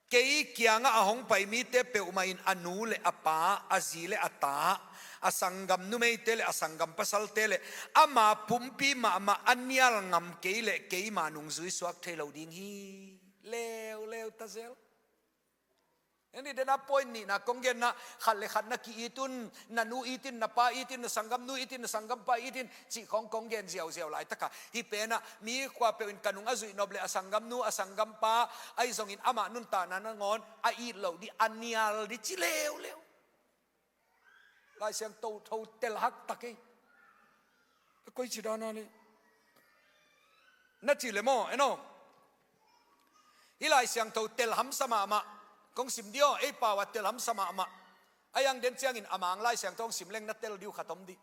Kei kiangah a hong pai mite peuhmah in a nu le a pa, a zi le a ta, a sanggam numeite le a sanggam pasalte le ama pumpi mahmah a nial ngam kei leh keima nungzui suak thei lo ding hi. Leuleu ta zel. Eni dena point nihna kong genna, khat le khat na ki-it un, na nu it in, na pa it in, na sanggamnu it in, na sanggampa it in, cih khawng kong gen ziauziau laitakah, hih penah mi kuapeuh in ka nung a zuih nop le a sanggamnu, a sanggampa ahi zongin amah nuntakna nangawn a it loh dih, a nial dih ci leuleu. Lai Siangtho tho tel haktak ei. Koi ci dana le na ci le maw, eno. Hih Lai Siangtho tel hamsa mahmah. Kong sim dih aw, ei pau ah tel hamsa mahmah. A yang den ciangin a Mang Lai Siangtho hong sim leng na tel dih uh khat om dih.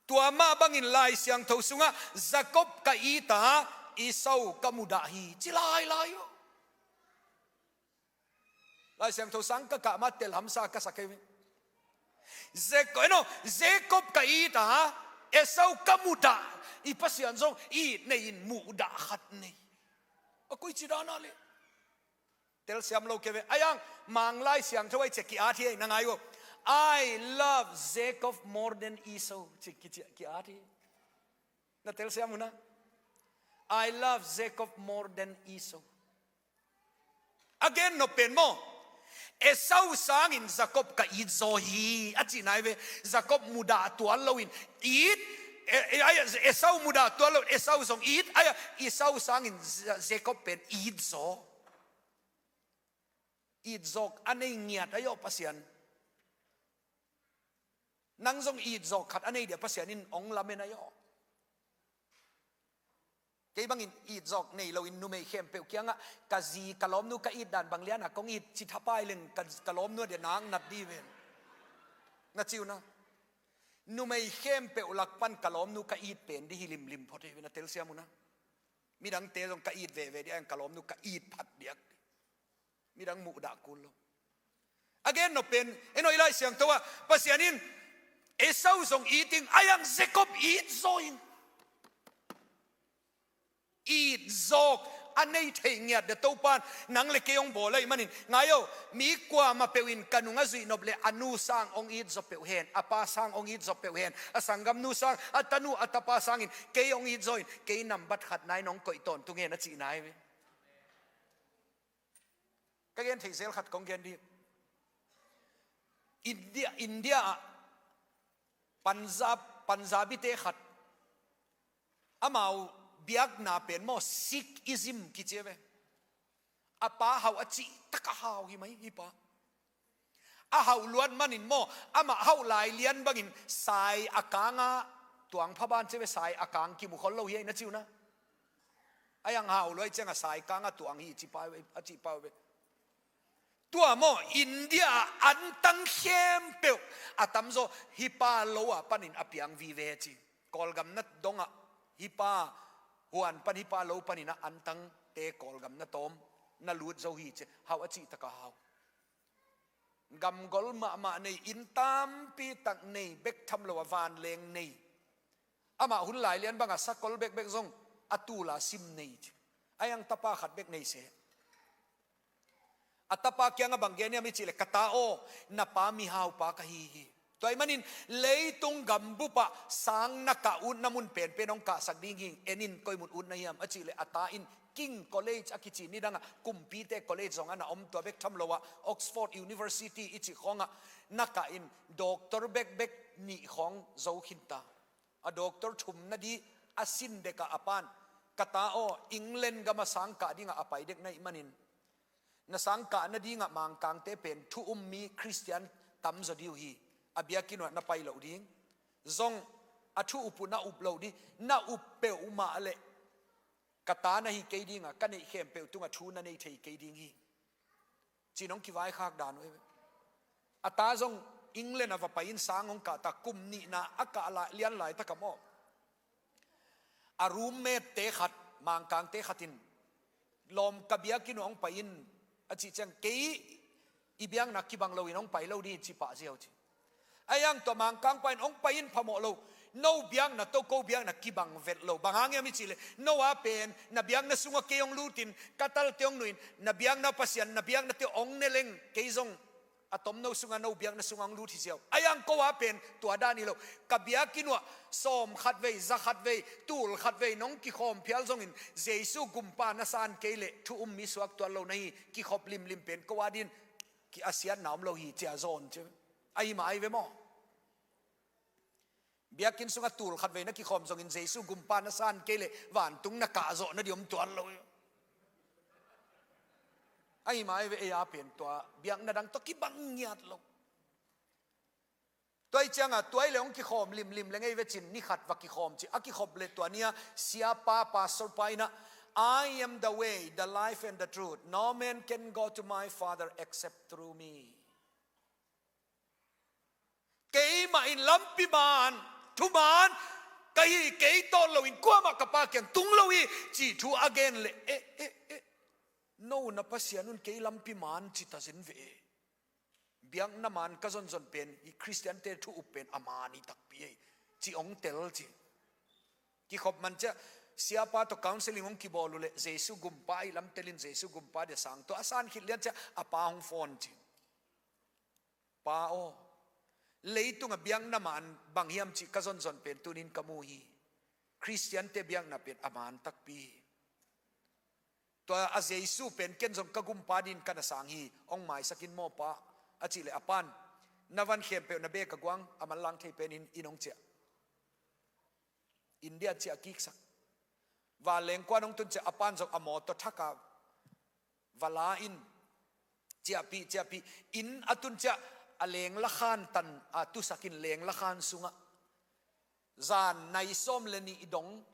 Tua mah bangin Lai Siangtho sungah Jacob ka it a, Esau ka mudah hi ci lailai uh. Lai Siangtho sang ka kah mah tel hamsa ka sa kei ve. Jacob, eno, Jacob ka it a, Esau ka mudah. I Pasian zong it nei in mudah khat nei. A koi ci dana le. Telsiam lo kei ve. A yang Mang Lai Siangtho ahi ciah ki-at hi ei, na ngai uh. "I love Jacob more than Esau," ci, ki, ci, ki-at hi. Na telsiam uh na. "I love Jacob more than Esau." A gen nop pen maw, "Esau sangin Jacob ka it zaw hi," a cihna hi ve. Jacob mudah tuan loin it, e, e, ai, Esau mudah tuan loin Esau zong it, ai, Esau sangin Ja-, Jacob pen it zaw. It zawk a nei ngiat ahi aw Pasian. Nang zong it zawk khat a nei dia Pasian in hong lamen ahi aw. Kei bangin it zawk nei loin numei khempeuh kiangah, "Ka zi, ka lawmnu ka it dan bang liana kong it ci thapai leng ka, ka lawmnu a dia nak nat dih ven," na ci uh na. Numei khempeuh lak pan ka lawmnu ka it pen dih hi limlim phot hi ve, na telsiam uh na. Midangte zong ka it veve dih a, ka lawmnu ka it phat diak dih. Midang muhdah kul lo. A gen nop pen, eno, i Lai Siangtho ah Pasian in Esau zong it ing, a yang Jacob it zaw ing. It zawk a nei thei ngiat dia Topan nang le kei hong bawl ahih manin, ngai aw, mi kuamah peuh in ka nung a zuih nop le a nu sang hong it zaw peuh hen, a pa sang hong it zaw peuh hen, a sanggamnu sang, a tanu a tapa sangin kei hong it zaw in, kei nambat khatna in hong koih tawntung hen, a cihna hi ve. Ka gen thei zel khat kong gen dih. India, India ah Punjab, Punjabi-te khat, amau biakna pen maw, Sikhism kici a ve. A pa hauh a cih taka hau hi mai, hih pa. A hauh luat manin maw, amah hauh lai lian bangin sai a kangah tuang phaban ci a ve, sai a kang kimu khol lo hi a, na ci uh na. A yang hau luai ciangah sai kangah tuang hi ci pah ve, a cih pah ve. Tua maw, India ah antang khempeuh a tamzaw hih pa lo ah panin a piang vive ci. Kawlgam na dongah hih pa huan pan, hih pa lo panin ah antangte Kawlgam na tawm na lut zo hi ci. Hauh a cih taka hau. Gamgol mahmah nei, inn tampi tak nei, bek tham lo a vanleng nei. Amah hun lai lian bangah sakol bekbek zong a tul a sim nei ci. A yang tapa khat bek nei se. A tapa kiangah bang gen hiam i cih leh, "Ka ta aw, na pa mihaupa ka hi hi. Tua ahih manin leitung gambup ah sang na kah utna mun penpen hong kahsak ding hi. En in, koi mun utna hiam?" a cih leh, a ta in King College a kici, nidangah kumpite college zong a na om, tua bek tham lo ah Oxford University i cih khawngah na kah in, doctor bekbek nih khawng zo khin ta. A doctor thum nading a sin dekah a pan, "Ka ta aw, England gamah sang kah dingah a pai dek na hih manin, na sang kah nadingah Mangkangte pen thu um mi Khristian tamzaw ding uh hi. A biakinn uah na pai loh ding. Zong a thu up uh na up loh ding. Na up peuhmah leh ka ta na hi kei dingah, ka neih khempeuh tungah thu na nei thei kei ding hi," ci-in hong kivaikhak dan uh hi ve. A ta zong England ah va pai-in sang hong kah ta, kum nihna a kah lai, lian laitak ah maw, a roommate-te khat, Mangkangte khat in, "Lawm, ka biakinn uah hong pai in," a cih ciang, "Kei i biakna kibang loin hong pai lo ding hi," ci pah ziau ci. A yang tua Mangkangpa in, "Hong pai in, phamawh lo. No biakna tawh ko biakna kibang vet lo. Bang hang hiam i cih leh, no a pen na biakna sungah kei hong lutin, ka talte hong nuhin, na biakna Pasian, na biaknate hong ne leng, kei zong A tomno sungah no biakna sungah hong lut hi ziau. Ahi hang ko a pen tua dan hi lo. Ka biakinn uah sawm khat vei, za khat vei, tul khat vei nong kikhawm phial zongin Jesu gumpa na san kei leh thu um mi suak tuan lo na hi. Kikhop limlim pen ko a din ki a siatna om lo hi cia zawn ci. Ahi mah ahi ve maw? Biakinn sungah tul khat vei na kikhawm zongin Jesu gumpa na san kei leh vantung na kah zawh na di om tuan lo hi. Ahi mah ahi ve, ei a pen tua biakna dang tawh kibang ngiat lo. Tua hi ciangah tua hi leh hong kikhawm limlim leng ei ve cin ni khat va kikhawm ci a kikhop leh tua ni-a siapa pastor pa in ah, "I am the way, the life and the truth. No man can go to my Father except through me." Keimah in lampi man, thuman ka hi, kei tawh loin kuamah ka Pa kiang tung lo hi, cih thu a gen leh, eh, eh, eh. No na Pasian un kei lampi man ci ta zen ve. Biakna man ka zonzon pen, i Khristiante thu up pen a man hi takpi ei, ci hong tel ci. Kikhop man ciah, siapa tawh counseling hong kibawl uh leh, Jesu gumpa ahi lam telin Jesu gumpa dia sang tua a san khit lian ciah, a pa hong phone ci. Pa aw, leitungah biakna man bang hiam cih ka zonzon pen tunin ka mu hi. Khristiante biakna pen a man takpi hi. Tua a Jesu pen ken zong ka gumpa din ka na sang hi, hong maisak in maw pa, a cih leh a pan, na van khempeuh na bek a guang, a manlang thei penin inn hong ciah. India ciah kiksak. Vanleng kuan hong tun ciah a pan zong a mawtaw thak a va la in, ciahpih, ciahpih. Inn a tun ciah a lengla khan tan a tusak in lengla khan sungah zan nai sawm le nih i dong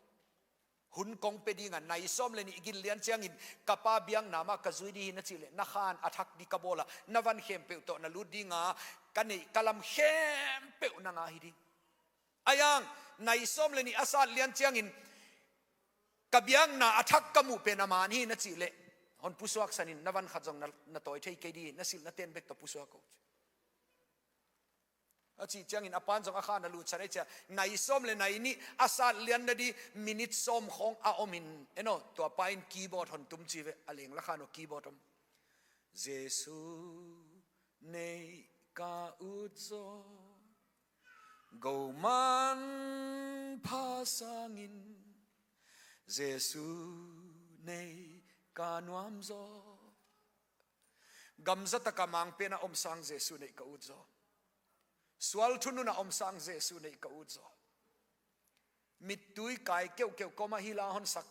hun kong pia dingah nai sawm le nih i gin lian ciangin ka pa biakna mah ka zui dih hi na cih leh na khan a thak dih ka bawl a, na van khempeuh tawh na lut dinga ka neih ka lam khempeuh na ngah hi ding. Ahi hang nai sawm le nih a sat lian ciangin ka biakna a thak ka muh pen a man hi na cih leh hon pusuak sanin na van khat zong na, na tawi thei kei dih hi, na silh na ten bek tawh pusuak ko. A cih ciangin a pan zong a khan a lutsan ei ciah, nai sawm le nai nih a sat lian na dih minit sawm khawng a omin, eno, tua pa in keyboard hon tum ci ve, a lengla khan aw keyboard om. Jesu neih ka ut zaw, go man pha sangin Jesu neih ka nuam zaw. Gamza taka mangpena om sang Jesu neih ka ut zaw. Sual thununa om sang Jesu neih ka ut zaw. Mittui kai keuhkeuh koma hi la honsak.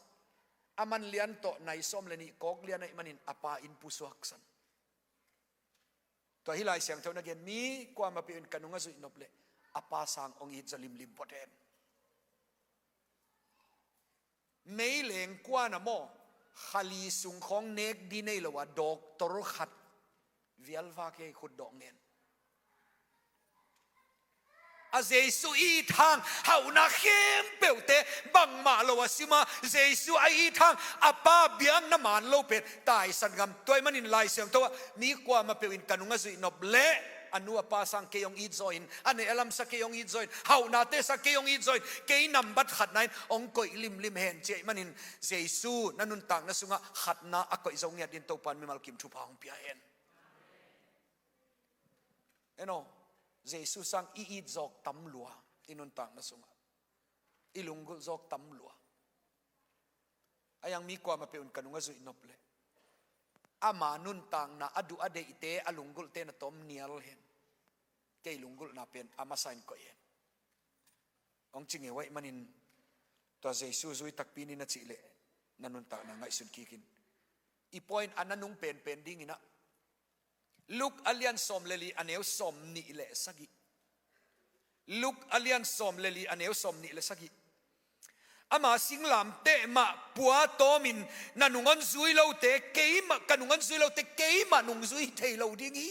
A man lian tawh nai sawm le nih kawk lian ahih manin a pa in pusuak san. Tua hi Lai Siangtho na gen mi kuamah peuh in ka nung a zuih nop leh a pa sang hong it zaw limlim phot hen. Meileng kuana maw, khali sung khawng nek di nei lo a doctor khat vialvak hi ei, khut dawh ngen. A Jesu it hang hauhna khempeuhte bangmah lo a sim a, Jesu a it hang a pa biakna man lo pen taisan ngam. Tua ahih manin Lai Siangtho ah mi kuamah peuh in ka nung a zuih nop leh a nu a pa sang kei hong it zaw in, a neh a lamsa kei hong it zaw in, hauhnate sa kei hong it zaw in, kei nambat khatna in hong koih limlim hen ci ahih manin Jesu na nuntakna sungah khatna a koih zo ngiat in Topa'n mimal kim thupha hong pia hen. Eno, Jesu sang i it zawk tam lua i nuntakna sungah, i lunggulh zawk tam lua. Ahi hang mi kuamah peuh in ka nung a zuih nop leh ama nuntakna a duh a deihte a lunggulhte na tawm nial hen. Kei lunggulhna pen a masa in koih hen. Hong ci ngei uh ahih manin tua Jesu zui takpi ni na cih leh na nuntakna ngaihsun kik in. I point a na nung penpen dingin ah Luke a lian sawm le li a neu sawm nih le sagih. Luke a lian sawm le li a neu sawm nih le sagih. Ama singlamteh mah pua tawmin na nung hong zui lote keimah, ka nung hong zui lote keimah nungzui thei lo ding hi.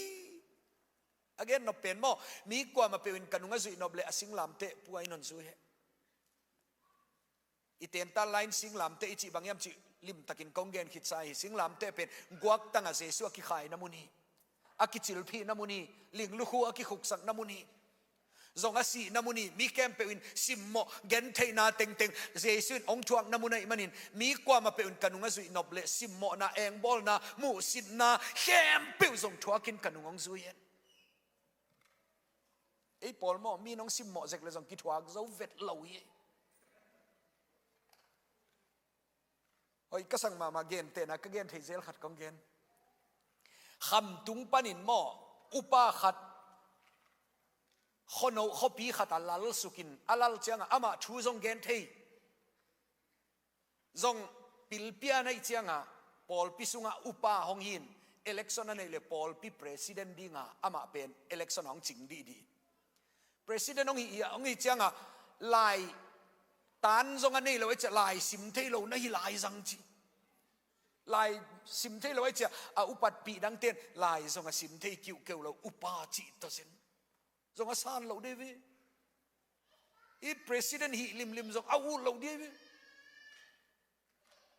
A gen nop pen maw, mi kuamah peuh in ka nung a zuih nop leh a singlamteh pua in hong zui hen. I tentan lai-in singlamteh i cih bang hiam cih limtakin kong gen khitsa hi. Singlamteh pen guaktang a Jesu a kikhaina mun hi. A kicilphihna mun hi. Linglukhu a kikhuksakna mun hi. Zong a sihna mun hi. Mi khempeuh in simmawh gentheihna tengteng Jesu in hong thuakna mun ahih manin mi kuamah peuh in ka nung a zuih nop leh simmawhna, engbawlna, muhsitna khempeuh zong thuakin ka nung hong zui hen. Ei pawl maw, mi nong simmawh zek le zong kithuak zo vet lo hi. Hoih ka sang mahmah, gentehna ka gen thei zel khat kong gen. Khamtung panin maw, upa khat, khuano, khuapi khat a lal sukin, a lal ciangah amah thu zong gen thei. Zong pilpia na hih ciangah, pawlpi sungah upa hong hi in, election a neih le pawlpi president dinga amah pen election a hong cing dihdih. President hong hih, hong hih ciangah, lai tan zong a nei lo ahih ciah, lai sim thei lo na hi lai zang ci. Lai sim thei lo ahih ciah, a upatpih dangte'n lai zong a sim thei kiuhkeuh lo, upa cih tawh zen. Zong a san lo dih ve. I president hih limlim zong a ut lo dih ve.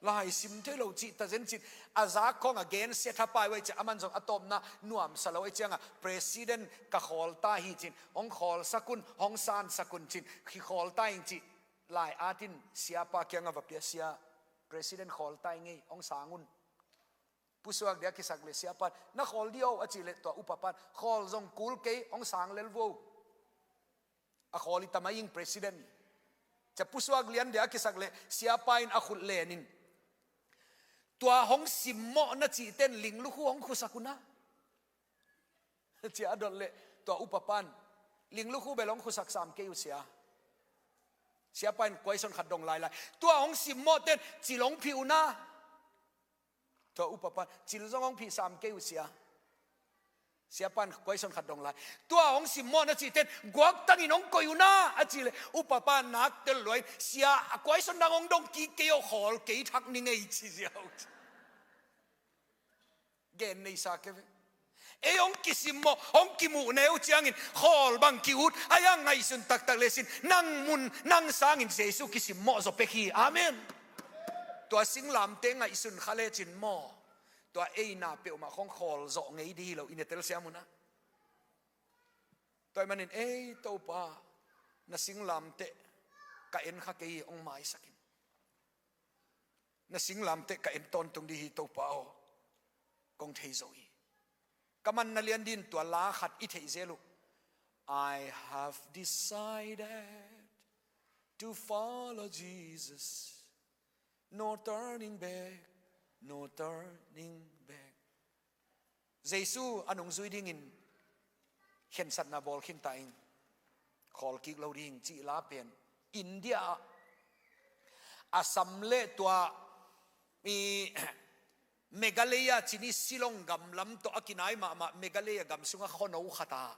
Lai sim thei lo cih ta zen cin, a zak khawng a gensia thapai uh ahih ciah, aman zong a tawpna nuamsa lo ahih ciangah, president ka khawl ta hi cin, hong khawlsak un, hong sansak un cin, khi khawl ta ing cih, lai atin siapa kiangah va pia, sia, president khawl ta ing ei, hong sang un. Pusuak dia kisak le siapa'n, na khawl dih aw a cih le tua upapa'n, khawl zong kul kei, hong sang lel vo. A khawl i tamai ing president. Cia pusuak lian dia a kisak le siapa in a khut len in, tua hong simmawh na cihten linglukhu hong khusak un a. Cia a dot le tua upapa'n, linglukhu bel hong khusak sam kei uh sia. Siapa in question khat dong lailai. Tua hong simmawhten cil hong phih un a. Tua upapa'n, cil zong hong phih sam kei uh sia. Siapa'n question khat dong lai. Tua hong simmawh na cihten guaktangin hong koih un a, a cih le upapa'n nak tel lua in, sia, a question dang hong dong kik kei aw, khawl kei thak ning ei ci ziau. Gen neisa kei ve. Ei hong kisimmawh, hong kimuh neu ciangin khawl bang ki-ut, a hiang ngaihsun taktak le sin, nang mun, nang sangin Jesu kisimmawh zaw pek hi. Amen. Tua singlamteh ngaihsun kha lecin maw, tua eina peuhmah khawng khawl zawh ngei dih hi lo, i na telsiam un a. Tua ahih manin, ei Topa, na singlamteh ka en kha kei hi, hong maisak in. Na singlamteh ka en tawntung dih hi Topa aw, kong thei zo hi. Ka manna lian dingin tua la khat i theih zel uh. I have decided to follow Jesus. No turning back, no turning back. Jesu a nungzui dingin khensatna bawl khin ta ing, khawl kik lo ding cih la pen India ah Assam le tua i Meghalaya cih ni Shillong gam lam tawh a kinai mahmah Meghalaya gam sungah khuano khat ah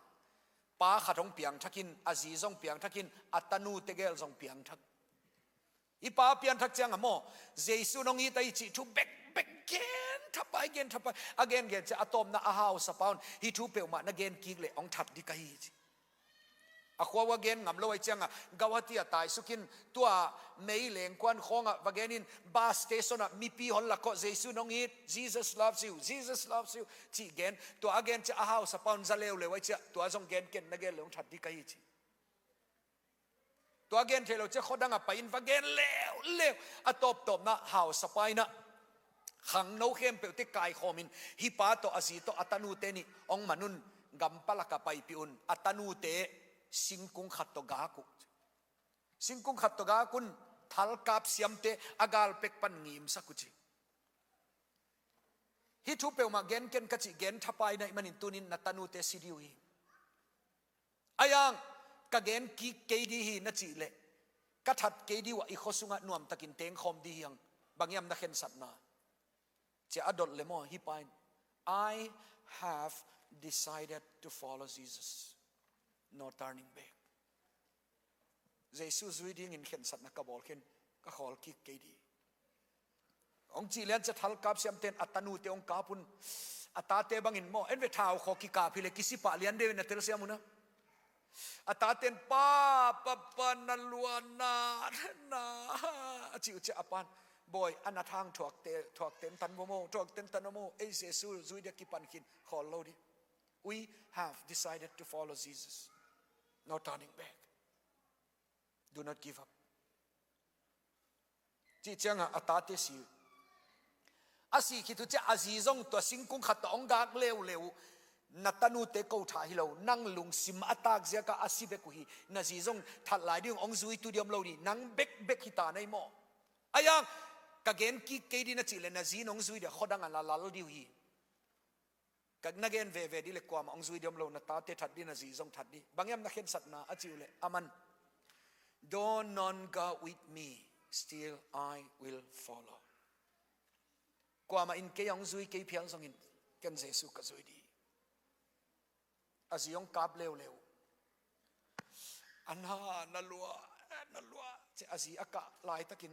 pa khat hong piangthak in, a zi zong piangthak in, a tanu tegel zong piangthak. Hih pa pianthak ciangah maw, Jesu nong it ahi cih thu bekbek gen thapai, gen thapai. A gengen ciah a tawpna a hausapa un, hih thu peuhmah na gen kik leh hong that ding ka hi ci. A khua uh a gen ngam lo ahi ciangah Guwahati ah taisukin, tua mei lengkuan khawngah va genin, bus station ah mipi hong lakhawh, Jesu nong it, Jesus loves you, Jesus loves you, cih gen. Tua a gen ciah a hausapa un za leuleu ahi ciah, tua zong gen ken, na gen leh hong that ding ka hi ci. Tua gen theih lo ciah khuadangah pai-in va gen leuleu. A tawptawpna hausapa in ah khangno khempeuhte kaikhawmin, hih pa tawh a zi tawh a tanute nih hong man un, gampalakah paipih un, a tanute singkung khat tawh gak uh. Singkung khat tawh gak un, thalkap siamte a galpek pan ngimsak uh ci. Hih thu peuhmah gen ken ka cih gen thapai na hih manin tunin na tanute si dih uh hi. A hiang, ka gen kik kei dih hi na cih leh, ka that kei dih uh ah, i khua sungah nuamtakin tengkhawm dih hi hang, bang hiam na khensatna? Ciah a dot leh maw, hih pa in, I have decided to follow Jesus. No turning back. Jesu zui dingin khensatna ka bawl khin, ka khawl kik kei dih. Hong cih lian ciah thalkap siamte'n a tanute hong kap un. A tate bangin maw, en ve, thau khaw kikap hileh kisi pah lian deuh in, na telsiam un a. A tate'n, "Pa, pa, pa, na luanna, na," a cih uh ciah a pa'n, "Bawi, a na thang thuakte, thuakte tan va maw, thuakte tan va maw, ei Jesu zui dia kipan khin, khawl lo dih. We have decided to follow Jesus. No turning back. Do not give up." Cih ciangah a tate si uh. A sih khit uh ciah a zi zong tua singkung khat tawh hong gak leuleu uh. Na tanute ko thah hi lo, nang lungsim a tak ziaka a si bek uh hi. Na zi zong that lai ding ung, ong zuitu diam lo ni, nang bekbek hi ta na hi maw? Ayang, ka gen kik kei ding na cih leh na zi nong zui dia khuadang a na lal ding uh hi. Ka na gen veve ding leh kuamah ong zui diam lo, na tate that ding, na zi zong that ding. Bang hiam na khensatna a cih uh leh, aman, "Though none go with me, still I will follow." Kuamah in kei ong zui kei phial zongin, ken Jesu ka zui ding. A zi ong kap leuleu. A na, na lua, na lua. Ci a zi a kah laitakin,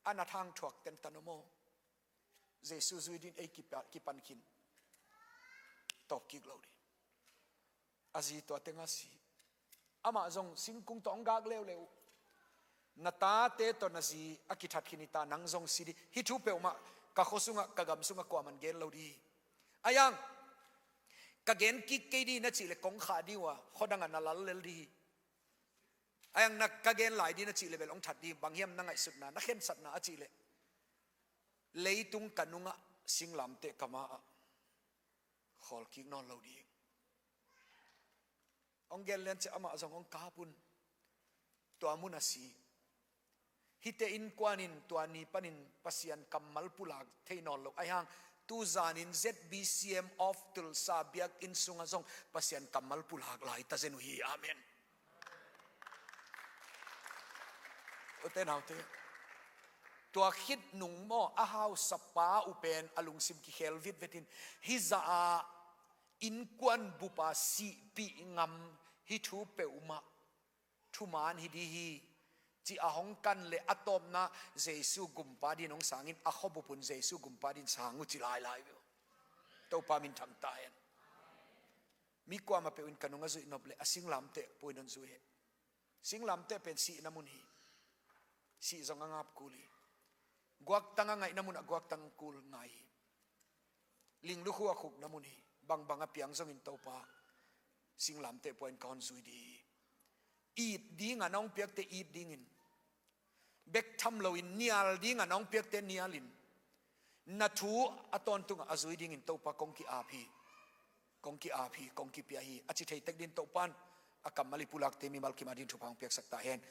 a na thang thuak tentan om aw. Jesu zui ding ei kipa-, kipan khin. Tawp kik lo ding. A zi tua teng a si. Amah zong singkung tawh ong gak leuleu. Na tate tawh na zi a kithat khin hi ta, nang zong si ding. Hih thu peuhmah ka khua sungah, ka gam sungah kuaman gen lo ding. Ayang, ka gen kik kei ding na cih leh kong khah ding uh a, khuadang a na lal lel ding hi. Ayang, na ka gen lai ding na cih leh bel ong that ding, bang hiam na ngaihsutna, na khensatna a cih leh, leitung ka nungah, singlamteh ka ma-ah khawl kik nawn lo ding. Ong gen lian ciah amah zong ong kap un. Tua mun a si. Hihte innkuan in tua ni panin Pasian kammal pulak thei nawn lo. Ahi hang, tu zanin Z B C M of Tulsa biakinn sungah zong Pasian kammal pulak lai ta zen uh hi. Amen. Ute naute, tua khit nung maw, a hausapa uh pen a lungsim kikhel vitvetin, hih zah a innkuan bup a sihpih ngam, hih thu peuhmah thuman hi ding hi, ci a hong kan leh a tawpna Jesu gumpa dingin hong sangin, a khuabup un Jesu gumpa dingin sang uh ci lailai uh. Topa minthang ta hen. Mi kuamah peuh in ka nung a zuih nop leh a singlamteh pua in hong zui hen. Singlamteh pen sihna mun hi. Sih zong a ngap kul hi. Guaktang a ngaihna munah guaktang kul ngai hi. Ling lukhu a khukna mun hi. Bangbang a piang zongin Topa, singlamteh pua in ka hong zui ding hi. It dinga na hong piakte it dingin, bek tham loin nial dinga na hong piakte nialin, na thu a tawntungah a zui dingin Topa kong ki-ap hi. Kong ki-ap hi, kong kipia hi, a ci thei tek dingin Topa'n a kammal i pulakte mimal kim a dingin thupha hong piaksak ta hen.